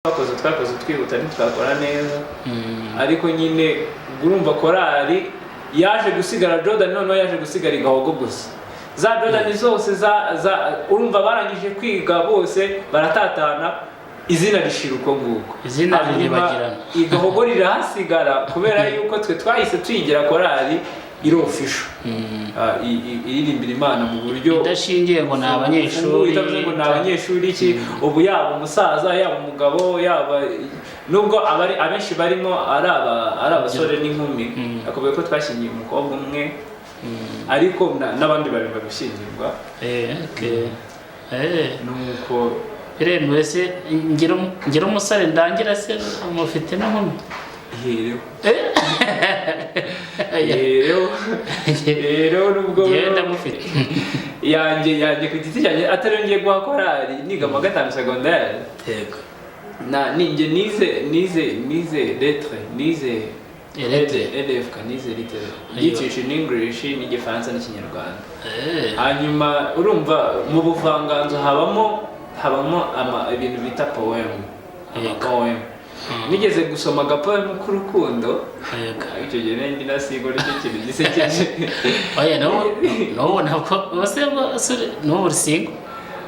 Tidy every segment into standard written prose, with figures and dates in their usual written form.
Twakoze twihuta, ntitwakora neza. Ariko nyine ubwo urumva korali yaje gusigara Jordan, noneho yaje gusigara i Gahogo gusa. Za Jordan zose za urumva barangije kwiga bose baratatana, izina rishira uko nguko. Izina Hanyuma riribagirana. i Gahogo rirahasigara kubera yuko twe twahise tuyigira korali iri official, iririmbira Imana mu buryo idashingiye ngo ni abanyeshuri. Itavuze ngo ni abanyeshuri iki. Ubu yaba umusaza, yaba umugabo, yaba nubwo abari abenshi barimo ari abasore n'inkumi. Akubwiye ko twashyingiye umukobwa umwe, ariko n'abandi bari gushyingirwa. Okay. Nuko. Biremewe se ngira umusore ndangira se mufite n'inkumi? Ihereho ihereho ihereho nubwo Ngenda mufite. Yanjye ku giti cyanjye, atari ngiye guha korali, niga mu wa gatanu segonderi. Na ninjye nize lettre, nize Lettre. LFK, nize literature in English n'Igifaransa n'Ikinyarwanda. Hanyuma urumva mu buvanganzo habamo ibintu bita poem, ama poem. Nigeze gusoma agapoem k'urukundo. Icyo gihe nari ndi na single, nicyo kintu gisekeje. Oya, n'ubu ntabwo bose n'ubu uri single?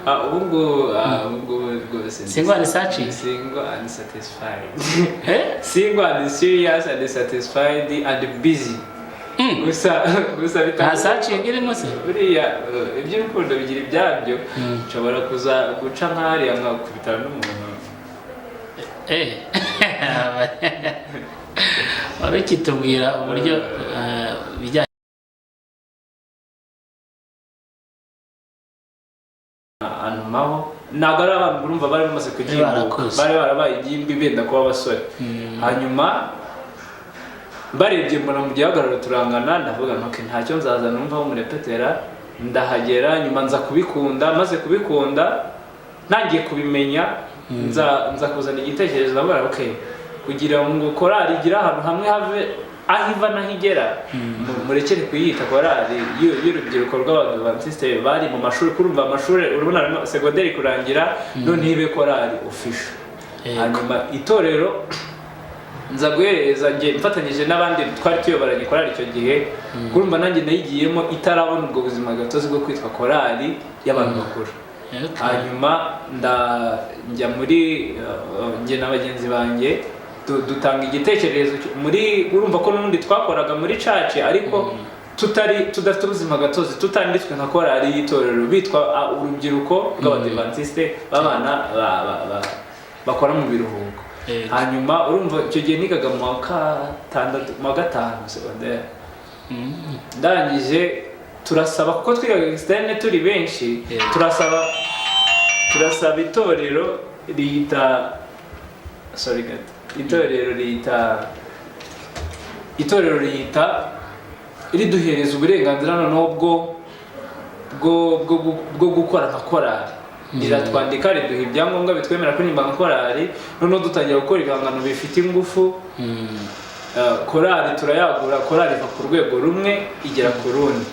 Ah, ubu ngubu rwose ndi Single and searching? Single and satisfied. Eh? Single and serious and satisfied and busy. Gusa Nta bitandukanye. searching irimo se? Buriya iby'urukundo bigira ibyabyo. Nshobora kuza guca nk'ahariya nkakubitana n'umuntu. Wari ukitubwira uburyo bijyanye Antumaho ntabwo ari abantu, urumva bari bamaze kugimbuka. Barakuze. Bari barabaye ingimbi, benda kuba abasore. Hanyuma barebye mbona mu gihagararo turangana, ndavuga nti: "Okay, ntacyo, nzaza numva aho murepetera." Ndahagera, nyuma nza kubikunda. Maze kubikunda, ntangiye kubimenya, nza kuzana igitekerezo, ndavuga: "Okay, kugira ngo korali igire ahantu hamwe have aho iva n'aho igera, murekere kuyita korali y'urubyiruko rw'Abadivantisite bari mu mashuri." Kurumva amashuri, urabona harimo segonderi kurangira, none ibe korali official. Hanyuma itorero nza guhereza njye mfatanyije n'abandi twari tuyoboranye korali icyo gihe. Kurumva nanjye nayigiyemo itarabona ubwo buzima gatozi bwo kwitwa korali y'abantu bakuru. Hanyuma njya muri njye na bagenzi banjye dutanga igitekerezo muri, urumva ko n'ubundi twakoraga muri church, ariko tutari tudafite ubuzima gatozi, tutanditswe nka korali y'itorero, bitwa urubyiruko rw'Abadivantisite b'abana bakora mu biruhuko. Hanyuma urumva icyo gihe nigaga mu wa gatandatu, mu wa gatanu segonderi. Ndangije turasaba, kuko twigaga externe turi benshi, turasaba itorero rihita, sorry gato, itorero rihita riduhereza uburenganzira noneho bwo gukora nka korali. Riratwandika, riduha ibyangombwa bitwemerera kuririmba nka korali. Noneho dutangira gukora ibihangano bifite ingufu. Korali turayagura, korali iva ku rwego rumwe igera ku rundi,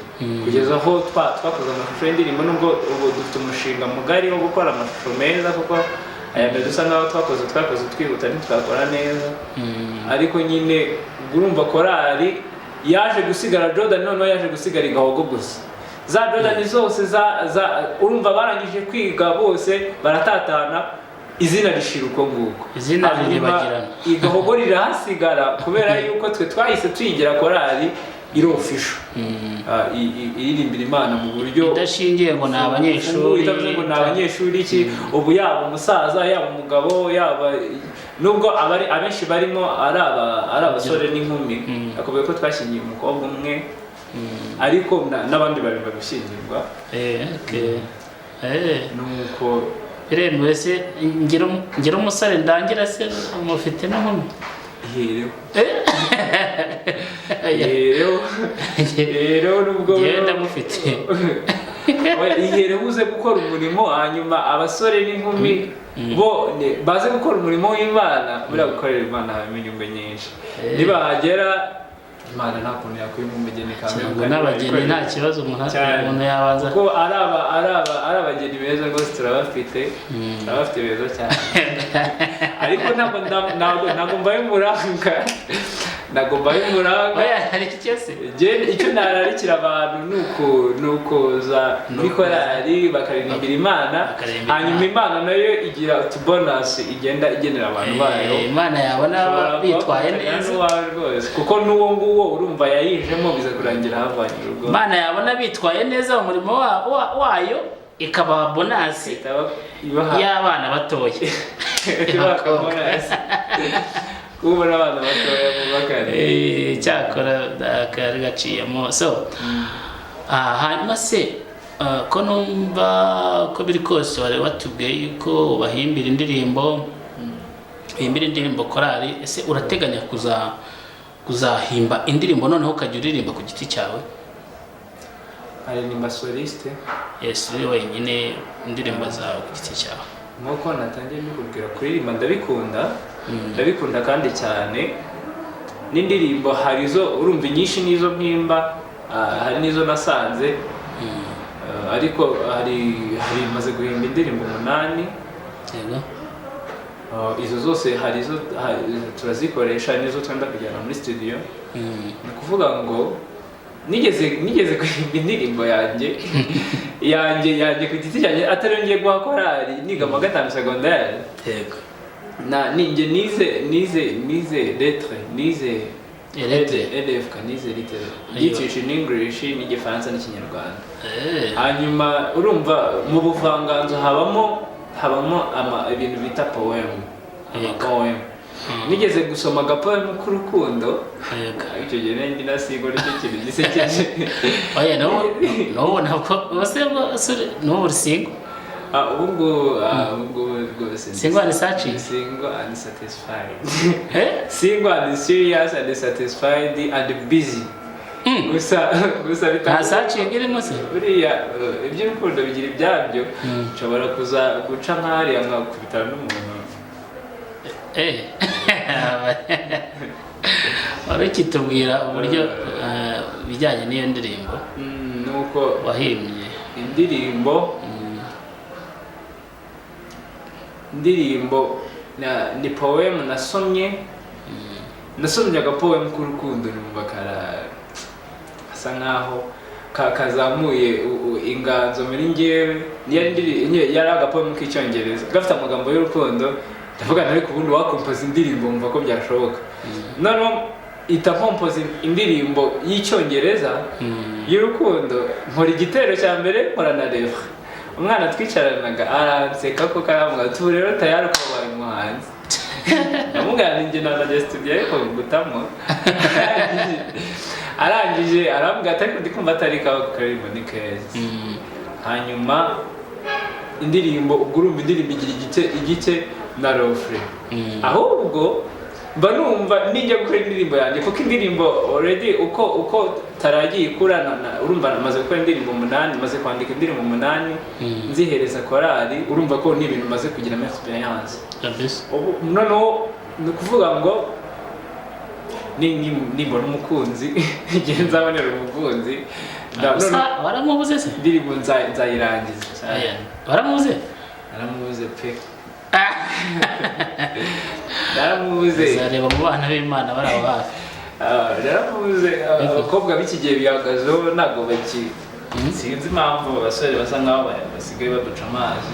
kugeza aho twakoze amashusho y'indirimbo, nubwo ubu dufite umushinga mugari wo gukora amashusho meza, kuko aya mbere dusa nkaho twakoze twihuta, ntitwakora neza. Ariko nyine ubwo urumva korali yaje gusigara Jordan, noneho yaje gusigara i Gahogo gusa. Za Jordan zose za urumva barangije kwiga bose baratatana, izina rishira uko nguko. Izina Hanyuma riribagirana. i Gahogo rirahasigara kubera yuko twe twahise tuyigira korali iri official, iririmbira Imana mu buryo idashingiye ngo ni abanyeshuri. Itavuze ngo ni abanyeshuri iki. Ubu yaba umusaza, yaba umugabo, yaba nubwo abari abenshi barimo ari abasore n'inkumi. Akubwiye ko twashyingiye umukobwa umwe, ariko n'abandi bari gushyingirwa. Okay. Nuko. Biremewe se ngira umusore ndangira se mufite n'inkumi? Ihereho ihereho ihereho nubwo Ngenda mufite. Oya, ihereho uze gukora umurimo, hanyuma abasore n'inkumi bo baze gukora umurimo w'Imana. Buriya gukorera Imana habamo inyungu nyinshi. Nibahagera Imana nta kuntu yakwima umugeni kandi Ngo n'abageni nta kibazo, umuntu Cyane. umuntu yabanza. Kuko ari abageni beza rwose, turabafite, turabafite beza cyane, ariko ntabwo mbaye umuranga, ntabwo mbaye umuranga. Oya, hari icyo se? Njye icyo nararikira abantu ni ukuza muri korali bakaririmbira Imana, Bakaririmbira hanyuma Imana nayo igira utubonasi igenda igenera abantu bayo. Imana yabona Ushobora bitwaye kubafatanya neza. n'uwawe rwose, kuko n'uwo nguwo urumva yayijemo, biza kurangira havanye urugo. Imana yabona bitwaye neza mu murimo wayo ikabaha bonus Ihita ibaha y'abana batoya. Ibaha bonus kubona abana batoya bubakane. Cyakora kari gaciyemo. So hanyuma se, ko numva ko biri kose wari watubwiye yuko ubahimbira indirimbo, uhimbira indirimbo korali, ese urateganya kuzahimba indirimbo noneho ukajya uririmba ku giti cyawe? Aririmba soliste? Yes, uri wenyine, indirimbo zawe ku giti cyawe. Nk'uko natangiye mbikubwira, kuririmba ndabikunda, ndabikunda kandi cyane. N'indirimbo hari izo urumva, inyinshi n'izo mpimba, hari n'izo nasanze. Ariko hari maze guhimba indirimbo 8. Izo zose hari izo turazikoresha, hari n'izo twenda kujyana muri studio. Ni ukuvuga ngo nigeze guhimba indirimbo yanjye ku giti cyanjye, atari ngiye guha korali, niga mu wa gatanu segonderi. Na ninjye nize lettre, nize Lettre. LFK, nize little Ayo. literature in English n'Igifaransa n'Ikinyarwanda. Hanyuma urumva mu buvanganzo habamo ibintu bita poem, poem. Nigeze gusoma agapoem k'urukundo. Icyo gihe nari ndi na single, nicyo kintu gisekeje. Oya, n'ubu ntabwo ubuse n'ubu uri single? Ubu ngubu rwose ndi Single and searching? Single and satisfied. Eh? Single and serious and satisfied and busy. Gusa Nta bitandukanye. searching irimo se? Buriya iby'urukundo bigira ibyabyo, nshobora kuza guca nk'ahariya nkakubitana n'umuntu. Wari ukitubwira uburyo bijyanye n'iyo ndirimbo Nuko wahimbye. Indirimbo ni poem nasomye agapoem k'urukundo, numva kara asa nkaho kazamuye inganzo muri njyewe. Yari agapoem k'Icyongereza gafite amagambo y'urukundo. Ndavuga nti ariko ubundi wakompoza indirimbo, mva ko byashoboka. Noneho ita nkompoza indirimbo y'Icyongereza y'urukundo, nkora igitero cya mbere, nkora na refrain. Umwana twicaranaga aranseka ko karambwira ati: "Ubu rero tayari ukaba ubaye umuhanzi." Ndamubwira nti njye nanajya studio ariko gutamo. Arangije arambwira ati: "Ariko ndi kumva atari kawe, karirimbo ni keza." Hanyuma indirimbo, ubwo urumva indirimbo igira igice na refrain. Ahubwo mba numva nijya gukora indirimbo yanjye, kuko indirimbo already uko taragiye ikura, urumva maze gukora indirimbo 8, maze kwandika indirimbo 8, nzihereza korali. Urumva ko ni ibintu maze kugiramo experience. Ubu noneho ni ukuvuga ngo nimbona umukunzi, igihe nzabonera umukunzi, Gusa noneho waramubuze se? Indirimbo nzayirangiza. Aya, waramubuze? Naramubuze pe, naramubuze. Uzareba mu bana b'Imana bari aho hafi. Naramubuze. Abakobwa b'iki gihe bihagazeho, ntabwo baki, sinzi impamvu abasore basa nkaho basigaye baduca amazi.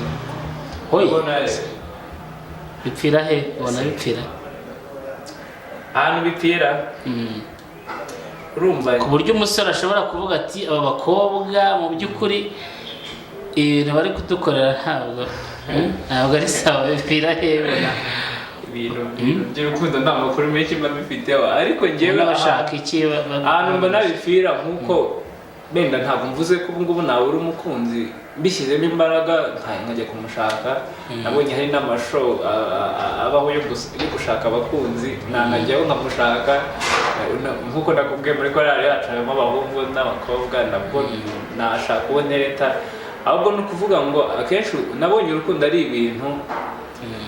Oye. Ubona Bipfira he? Ubona bipfira? Ahantu bipfira, urumva, Ku buryo umusore ashobora kuvuga ati: "Aba bakobwa mu by'ukuri ibintu bari kudukorera ntabwo ntabwo ari sawa." Bipfira he ubona? Ibintu by'urukundo nta makuru menshi mba mbifiteho, ariko njyewe Ubona bashaka iki? Ahantu mbona bipfira, nk'uko wenda ntabwo mvuze ko ubu ngubu nabura umukunzi mbishyizemo imbaraga nkajya kumushaka. Nabonye hari n'amashow abaho yo gushaka abakunzi, nanajyaho nkamushaka. Nk'uko nakubwiye, muri korali yacu harimo abahungu n'abakobwa, nabwo nashaka uwo ntereta. Ahubwo ni ukuvuga ngo akenshi nabonye urukundo ari ibintu,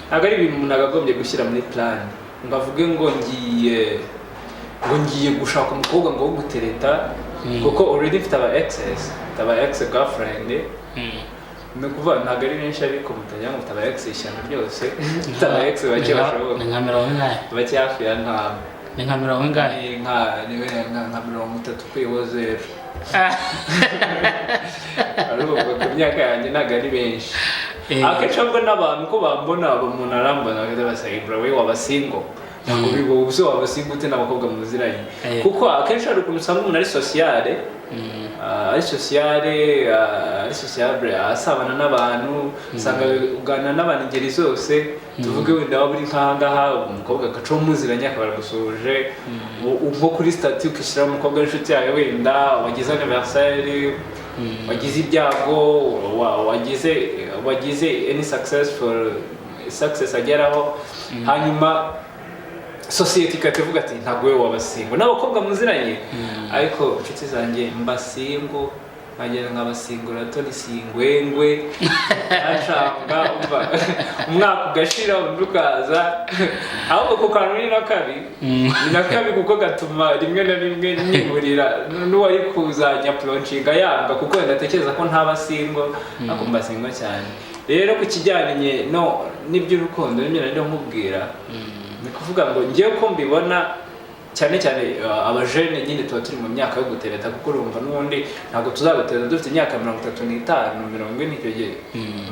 ntabwo ari ibintu umuntu akagombye gushyira muri plan ngo avuge ngo ngiye. Ngo ngiye gushaka umukobwa ngo wo gutereta, kuko already mfite aba exes, mfite aba ex girlfriend. Ni ukuvuga ntabwo ari benshi, ariko mutagira ngo mfite aba ex ishyano ryose. Mfite aba ex bake bashoboka. Ni nka mirongo ingahe? Bake, hafi ya nta Ni nka mirongo ingahe? Ni nka 30 ukuyeho zeru. Arumva ku myaka yanjye ntabwo ari benshi. Akenshi ahubwo n'abantu ko bambona, umuntu arambona bagahita basanga, "Bro, we waba single?" Ntabwo biba ubuse waba single ute n'abakobwa muziranye? Kuko akenshi hari ukuntu usanga umuntu ari sociale, ari sociale, ari sociable, asabana n'abantu, usanga uganira n'abantu ingeri zose. Tuvuge wenda waba uri nk'ahangaha, umukobwa agacaho muziranye akaba aragusuhuje. Nko kuri status ukishyiraho umukobwa w'inshuti yawe, wenda wagize anniversaire, wagize ibyago, wagize any successful success ageraho, hanyuma sosiyete igahita ivuga ati ntabwo we waba single n'abakobwa muziranye. Ariko inshuti zanjye, mba single nkagenda nkabasingura toni singwengwe acanga, umva, umwaka ugashira undi ukaza. Ahubwo ku kantu ni na kabi, ni na kabi, kuko gatuma rimwe na rimwe niburira n'uwari kuzanya approachinga yanga, kuko wenda atekereza ko ntaba single, ariko mba single cyane. Rero ku kijyanye no n'iby'urukundo n'ibyo nari nkubwira, ni kuvuga ngo ngewe uko mbibona, cyane cyane abajene nyine tuba turi mu myaka yo gutereta, kuko urumva n'ubundi ntabwo tuzagutereta dufite imyaka 35, 40. Icyo gihe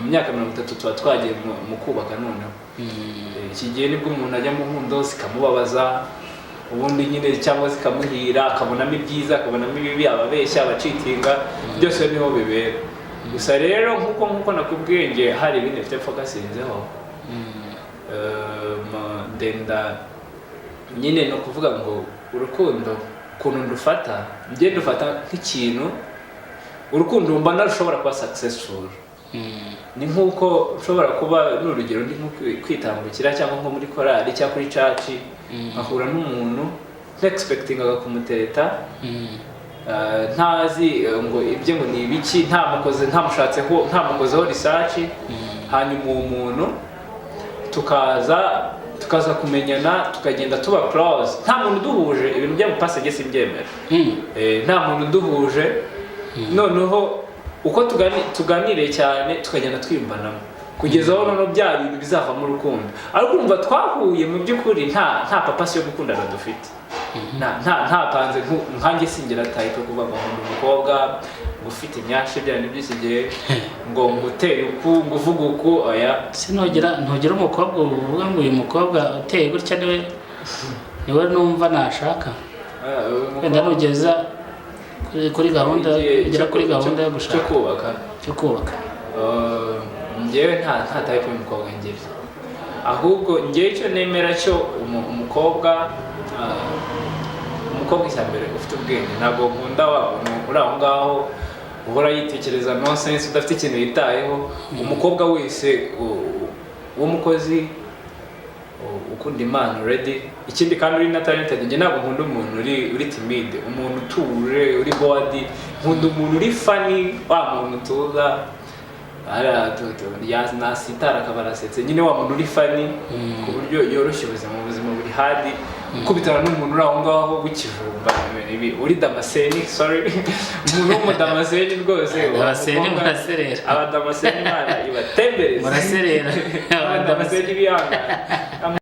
mu myaka 30 tuba twagiye mu kubaka. Noneho iki gihe nibwo umuntu ajya mu nkundo zikamubabaza ubundi nyine, cyangwa zikamuhira, akabonamo ibyiza, akabonamo ibibi, ababeshya, abacheatinga, byose niho bibera. Gusa rero nk'uko nakubwiye, nge hari ibindi mfite focusinzeho. Ndenda nyine, ni ukuvuga ngo urukundo ukuntu ndufata, njye ndufata nk'ikintu, urukundo mbona rushobora kuba successful ni nk'uko ushobora kuba, ni urugero, ndi nko kwitambukira cyangwa nko muri korali cyangwa kuri church, nkahura n'umuntu ntexpectingaga kumutereta, ntazi ngo ibyo ngo ni ibiki, ntamukoze, ntamushatseho, ntamukozeho research, hanyuma uwo muntu tukaza kumenyana, tukagenda tuba close, nta muntu uduhuje. Ibintu by'amapasi njye simbyemera. Nta muntu uduhuje, noneho uko tuganiriye cyane tukagenda twiyumvanamo, kugeza aho noneho bya bintu bizavamo urukundo. Ariko urumva twahuye mu by'ukuri nta purpose yo gukundana dufite, nta ntapanze nkanjye singira type yo kuvuga ngo nkunda umukobwa ngo ufite imyasha bya bintu by'iki gihe, ngo nguteye uku, ngo uvuge uku, oya. Se ntugira umukobwa uvuga ngo uyu mukobwa uteye gutya niwe numva nashaka? Uyu Wenda nugeza kuri gahunda, Igihe ugera kuri gahunda yo cyo gushaka, kubaka, cyo kubaka. Njyewe nta type y'umukobwa ngira. Ahubwo njyewe icyo nemera cyo, umukobwa icya mbere ufite ubwenge. Ntabwo nkunda wa muntu uri aho ngaho uhora yitekereza nonsense, udafite ikintu yitayeho. Umukobwa wese w'umukozi, ukunda Imana already, ikindi kandi uri na talented. Njye ntabwo nkunda umuntu uri timide, umuntu utuje, uri bored. Nkunda umuntu uri funny, wa muntu utuza hariya nasitara akaba arasetse nyine, wa muntu uri funny ku buryo yoroshya ubuzima. Ubuzima buri hard gukubitana n'umuntu uri aho ngaho w'ikijumba, ibi uri damascene, sorry, umuntu w'umudamascene rwose. Damascene. Muraserera. Abadamascene Imana ibatembereze. Muraserera. Abadamascene bihangana.